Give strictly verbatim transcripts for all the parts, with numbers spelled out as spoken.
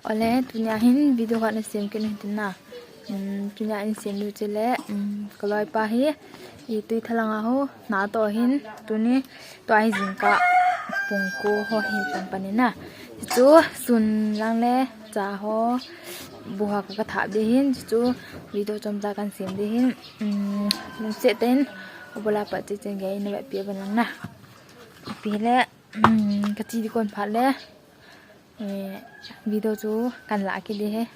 Ole, tunia hin video khat na sem kit u hitin na. Um, tunia in sem diu chu le, um, ka loipa hi, i tui thalang a ho, na to hin, tuni, tua hi jingkah, pung ko ho hi tan pan in na. Chu, sun lang le, cha ho, bu ho ka, ka thap ding hin, chu, video chomcha kan sem ding hin, um, lungset tah in, u bula pa che chen ge in na ve pi ban lang na. Pi le, um, ka chi di kon phat le, Eh, video chu kan la kit ding ahi.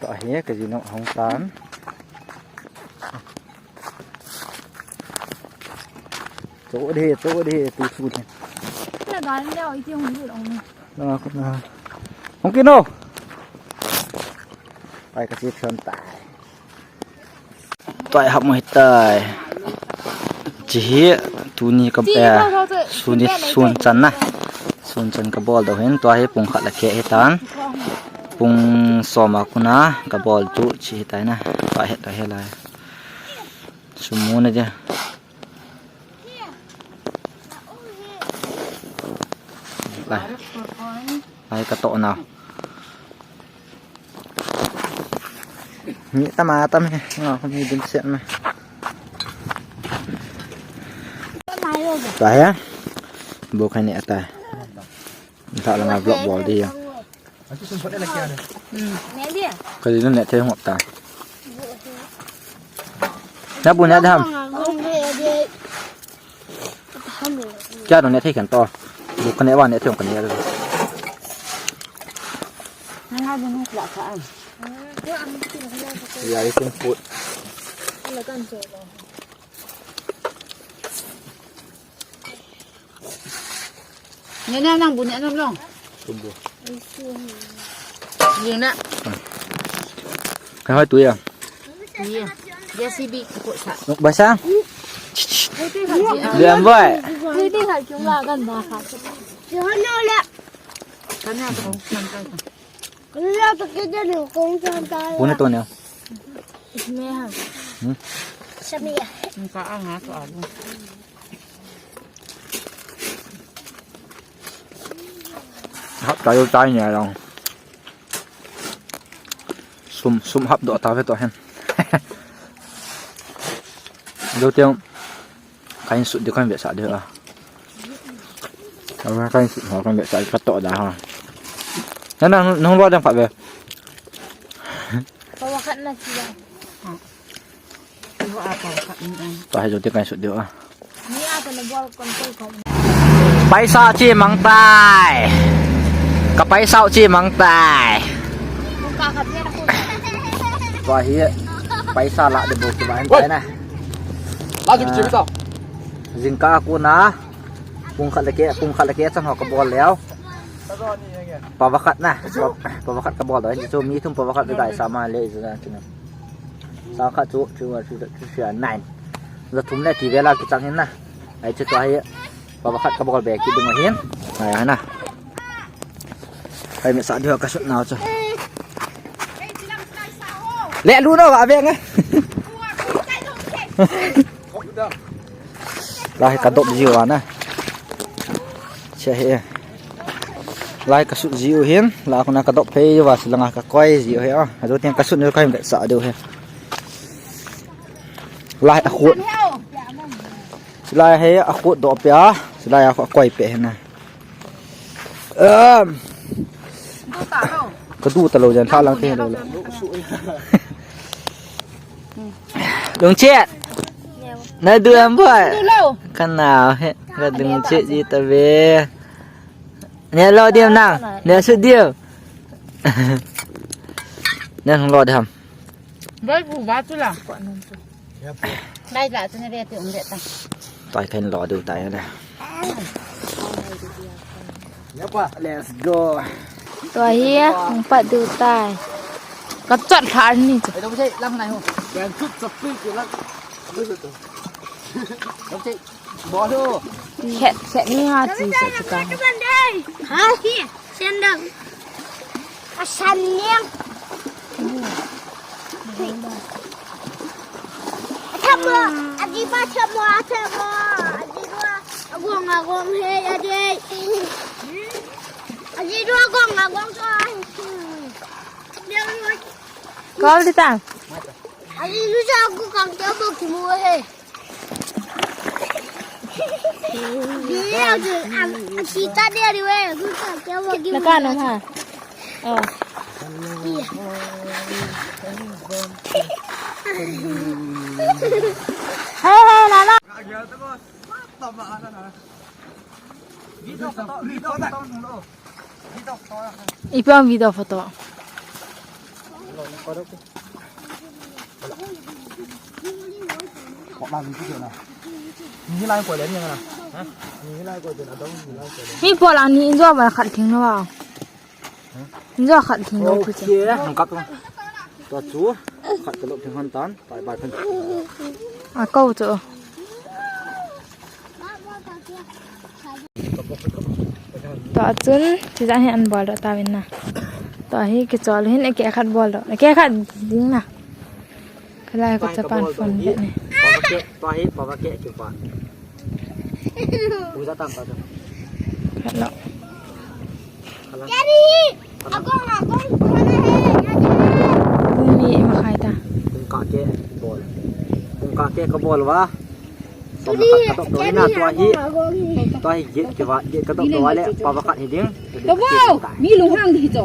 Tua hi ka jinu hung tan. Cho de, cho de, tu su de. Na gan leo iti hung lut ong. Na ko na. Hung kino. Pai ka chi phian tai. Tua hi hap mo hitai. Chi hi tuni ka, eh, sun hi sun chan na. Sun chan ka bol doh hin tua hi pung khat le keh hitan. Pung som a kon a ka bol chu chi hitai na. Tua hi, tua hi lai. Sum mu na dia. Lai. Lai ka toh na. Mi tam a tam hi. Nga mi din set na. Ta he. Bo khai ni ata. Tha la nga vlog bol di ya. Ka di na ne thei ngop ta. Na bu ne da ham. Kya no ne thei kan to. Bu ka ne wa ne thei kan ne. Nang ha bu nu la ka an. Ya, you can put. Nè, nè, nang bu nè, nang long. Sum bu. Ling na. Ka hoi tu ya. Tui ya. J C B ko sa. Ba sa? Liam boy. Tui ti khat kiung la kan ba kha. Kan ya to, kan ka. Pune to ne. Isme ha. Hmm? Samia. Ka anga to alu. Hap tayo tayo niya lang. Sum, sum hap do ta ve to hen. Do teng. Kahin sut diu, kahin vetsah diu a. Kahin sut ho, kahin vetsah diu, ka toh da ha. Na, na, nung lo dang pha ve. Pawakhat na siya. Iwa apa ka ni an. To hai jo te kahin sut diu a. Ni ata na bol kon ko ko. Paisa chi mang tai. Ka paisa chi mang tai. Ka ka ni ko. To hi paisa la de bo ki ba hen tai na. Jingkah a kon a, pung khat le keh, pung khat le keh chan ho ka bol leu. Pawakhat na, pa, pawakhat ka bol doh hin, chu mi thum pawakhat ve dai sa ma le, chu na, chu na. Sang khat chu, chu, chu, chu, chu, nine. Za thum le ti vel a kichang hin na. Ai chu tua hi, pawakhat ka bol be kit ding ahin. Ai, ai na. Kahin vetsah diu ka sut nau chu. Le lu no, a ve nge. Lai ka dop jiu a na. Che he. Lai ka sut jiu hin, la ko na ka dop phei va si langa ka koi jiu he a. A jo tiang ka sut ni kahin vetsah diu he. Lai a khut. Silai hi a khut doh peh a, silai a koi peh hi na. Um. Ka du ta lo jan tha lang te lo la. Lungchet. Na du am boy. Ka na he, ka lungchet ji ta ve. Ne lo diam nang. Ne su diam. Ne hung lo diam. Bai bu ba tu la. Bai la tu ne re ti um de ta. Tua hi kahin lo diu tai le. Let's go. Tua hi hung pat diu tai. Ka chot lha ni chu. Ai, dong sei, lang nai ho. Kan chut chap pi ki lang. Dong sei. Bo ho. Khet, khet ni ha chi sa chu ka. Ha hi. Sen dang. A san niang. A thamo, a di ba thamo, a thamo, a di ba, a gong, a gong, he, a di. A di ba gong, a gong, so, a. Kal di ta. A di lu sa ku kang te bo ki mo he. Naka no ha. Oh. Hey, hey, la, la. Ipi ang video photo. Mi po lang ni injo ba khat thing no ba. Injo khat thing no pu che. Hang kap. Tua chu khat ka lo thing han tan. Bye bye phan. A ko chu. Tua chun, chuti jan hi an bol doh tauvin na. Tua hi kichol hin, eke khat bol doh. Eke khat ding na. Kalai ko chapan phone doh hi. Tua hi, tua hi, tua hi, tua hi. Hello. Hello. Ni makhai ta. Kung kake bol. Kung kake ka bol va. Sona khat ka tok to na tua hi. Tua hi gate ke va, gate ka tok to va le pa va khat hi ding. Ka bo, mi lung hang di cho.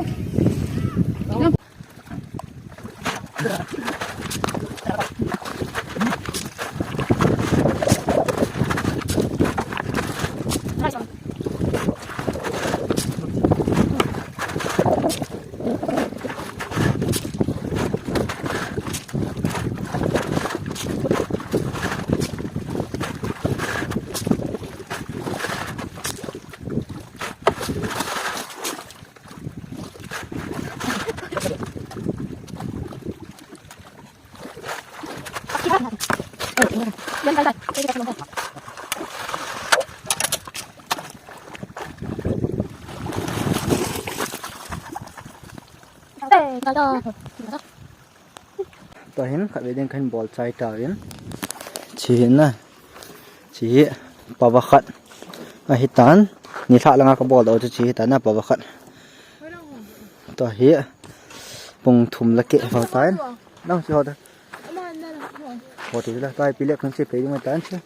Tua hin khat ve ding kahin bol chai tauvin. Chi hin na. Chi hi pava khat. Ahi tan. Ni lha langa ka bol doh chu chi hi tan na pava khat. Tua hi pung thum la ke ho tan. Nang chi ho ta. Ho ti la tai pi le kung chi pe ding tan chi.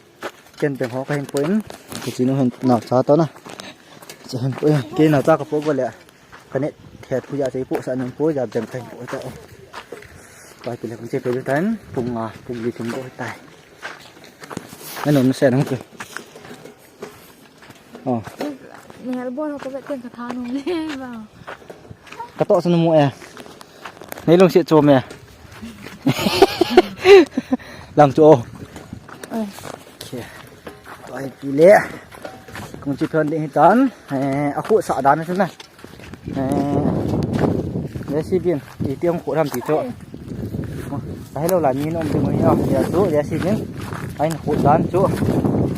Ken beng ho kahin poi in. Chi nu hin na cha to na. Chi hin poi. Ke na cha ka po go le. Ka net the thu ya che po sa nang po ya beng kahin po ta. Pai pi le kung chi pe ding tan. Pung a, pung li thum go tai. Ano na se nang ke. Oh. Ni hel bol ko vet ten ka tha nung le ba. Ka to sunu mu e. Nei lungset chom e. Lang chu o. Oi. Okay. Tua hi pi le. Kung chi phon ding hi tan. Eh, a khu sa dan chu na. Eh, J C B in, iti ong khu ram ti chu. Ka hello la ni nom tu mo ya, ya chu, J C B in. Ahin khu dan chu.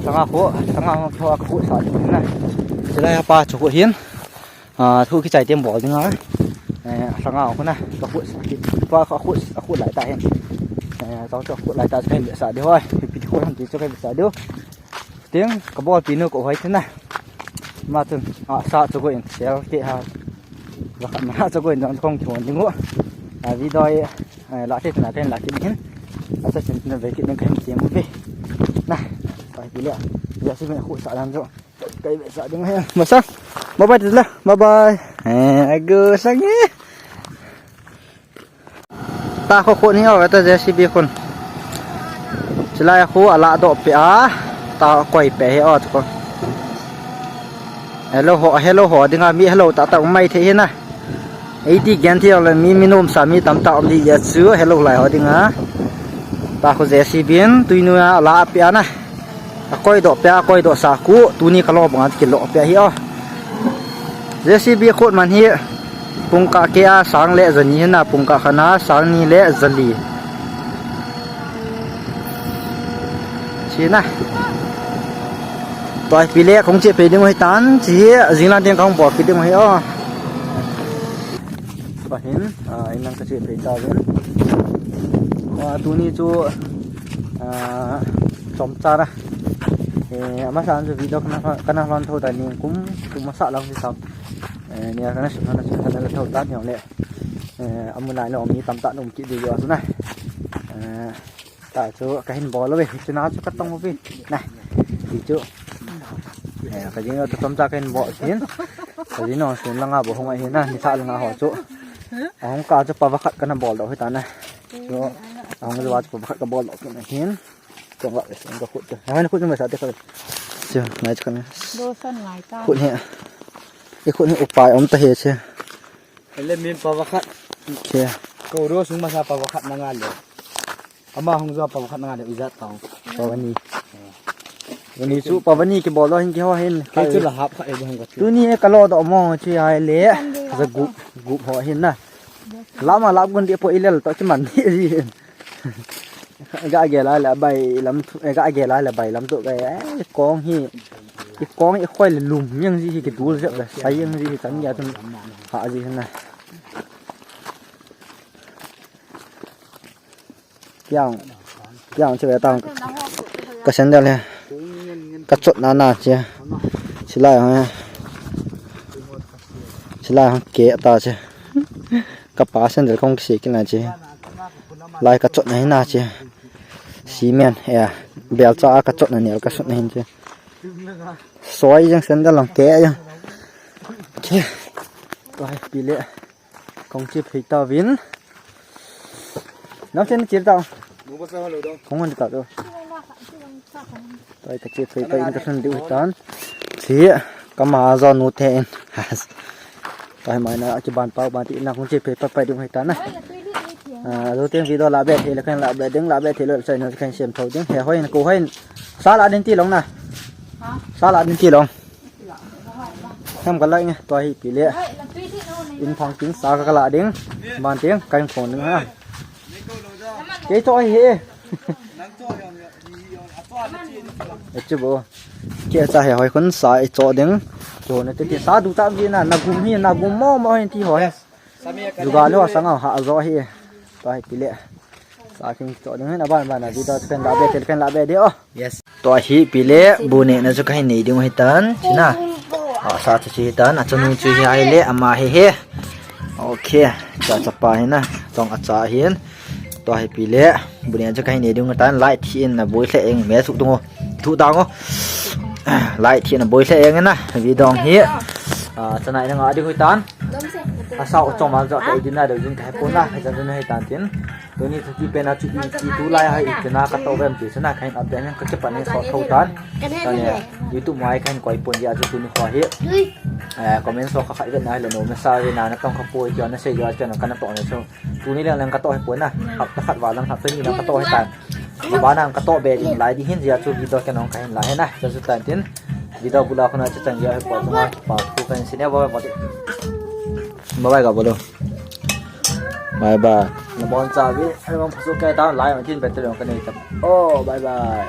Sanga khu, sanga khu a khu sa ding na. Chulai pa chu khu hin. A, thu kichai tem bol ding a. Eh, sanga khu na. Ka khu sa ki. Pa ka khu, a khu lai ta hin. Eh, tau chu khu lai ta chu hin sa di hoi. Pi khu ram ti chu hin sa di. Ting, ka bol pi nu ko hoi thina. Ma chun, a, sa chu ko in, sel ke ha. Ba khat ma chu ko in, dong kong thon ding u. A, video e, eh, la te na pen la te hin. A sa chin na ve ki ding kan ti mu ve. Na, pa ti le. Ya si me khu sa dan jo. Kai ve sa ding he. Ma sa. Bye bye ti la. Bye bye. Eh, agu sang e. Ta khu khu ni o ta J C B khun. Chulai khu ala do pe a. Ta koi pe he o ko. Hello ho, hello ho dinga mi hello ta ta um mai the he na. Eiti gen thi le mi mi nom sa mi tam ta um di ya chu hello lai ho dinga. Ta khu J C B in tuinu a ala pe a na. Akoi doh pia, akoi doh sa khu, tuni kalo banga kilo pia hi o. J C B khut man hi, pungkah keh a sang le jani hina, pungkah khat na sang ni le jali. China. Tua hi pile, kong che pe ding hi tan, chi hi, jinglan ding kong bol ki ding hi o. Pahin, ah, inlang ka che pe ta vin. Ah, tuni chu, ah, chomcha na. Eh, amasa chu video kana, kana lhon tho ta ni kum, kum masa lang si sam. Eh, ni kana sim kana sim kana la tho ta ni le. Eh, amun nai lo mi tam ta num ki video su na. Eh, Ta chu kahin bol uve, chuna chu katong uve. Na, ti chu. Eh, kajing chu chomcha kahin bol tin. Kajing nung sun langa bou hung ahi na, nisa langa ho chu. Ahung kah chu pava khat kana bol doh hi ta na. Chu, ahung jua chu pava khat kabol doh kit na hin. Chong ka, ka khut chu. Hai na khut chu ma sa te ka. Chu, nai chu kana. Dosan ngai ta. Khut hi. I khut hi upai um ta hi chu. Ele min pava khat. Khe. Ko ro sung masa pava khat na nga le. Ama hung jo pava khat na nga le ijat tau. Pavani. Pavani chu pavani kibol lo hin kiho hin. Kei chu la hap khat e hung ka chu. Tuni e kalo doh mo chu ai le. Ja gup, gup ho hin na. Lama lap gun di po ilel to chi man di ji hin. Ga ge la le bai lam thu, ga ge la le bai lam tu ga, eh, kong hi. I kong i khoi le lum yang ji hi kidul jep le. Sai yang ji hi chan ya tun ha ji hin na. Kiang, kiang che ve tang. Ka sandal he. Ka chotna na che. Silai ha. Silai ha ke ta che. Ka pa sandal kong kise kina che. Lai ka chotna hi na che. Cement, eh, belcha a ka chotna nel ka sutna hin che. Soi jeng sandal lang ke jeng. Ke. Tua hi pile. Kong che phei ta vin. Nam sen che ta. Kong han ta to. Tua hi ka che phei ta in ka sun diu tan. Che ka ma jo nu te in. Tua hi mai na kiban pau ban ti na kong che phei pa pa diu hi ta na. Ah, jo teng video la be thei le kan la be ding la be thei lo sai na kan sem tho ding. He hoi ko hoi. Sa la ding ti long na. Sa la ding ti long. Hem ka lai nge, tua hi pile. In phang tin sa ka la ding. Man ting, ka in phone ding ha. Kei to hi he. E chu bo. Ke cha he hoi khun sa i cho ding. Cho ne te ke sa du ta vi na, na gum hi, na gum mo mo hin ti hoi. Juga lo sang ha zo hi. Tua hi pile. Sa king to ding hin aban ban a video kan la be tel kan la be de o. Yes. Tua hi pile bu ne na chu kahin nei ding hi tan. China. A sa chu chi tan. A chanu chu hi ai le ama hi he. Okay. Cha cha pa hi na. Tong a cha hin. Tua hi pile bu ne chu kahin nei ding hi tan. Like thi in na boi le eng me thu dong o. Thu dang o. Like thi na boi le eng na. Video hi. A chanai na nga ding hi tan. Asa o choma jo te din na de din ka he pon na, ka jan na he tan tin. Tuni thu ti pen a chu i ti tu lai ha i tina ka to vem ti chuna ka hin update ka ke pa ni so tho tan. Ka ne YouTube mai ka hin koi pon ya chu tuni kho hi. Eh, comment so ka khai ve na le no me sa ve na na tong ka poi ti na sei jo a chen ka na to ne chu. Tuni leng leng ka to he pon na. Hap ta khat va lang hap ta ni na ka to he tan. Ba nang ka to be ding lai di hin jia chu video ka nong ka hin la he na. Chu chu tan tin. Video bula khona chu chang jia he pon chu ma pa tu ka hin sine bo bo. Bye bye ka bolo. Bye bye. Na bon cha vi. Ai bang phasu kai ta lai ma tin better ka nei ta. Oh, bye bye.